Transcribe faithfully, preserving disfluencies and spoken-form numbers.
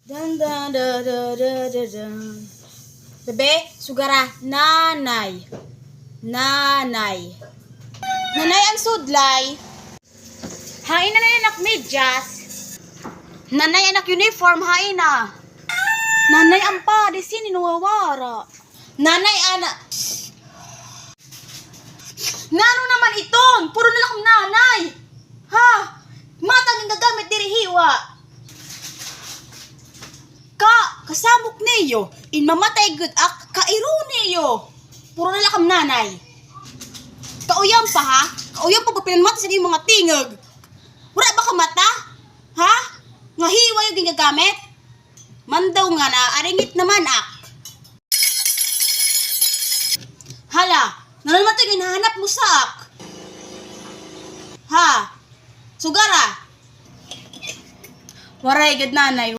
Dan, dan, dan, dan, dan, dan, dan. Bebe, sugara, nanay. Nanay. Nanay an sudlay. Hain na, nanay, an ak medyas? Nanay, an ak uniform, hain na? Nanay, an padi, sini nawawara? Nanay, ana. Nano naman iton? Puro na la kam nanay. Ha? Mata an gingagamit diri hiwa. Ka, kasamok niyo. In mamatay gud ak, kairo niyo. Puro na la kam nanay. Kauyan pa, ha? Kauyan pa ba pinanmata sa inyong mga tingog? Wala ba ka mata? Ha? Nga hiwa iyo gingagamit? Mandaw nga na, aringit naman ak. Hala, nano naman to ginhahanap mo sa ak? Ha? Sugara. Waray gud, nanay.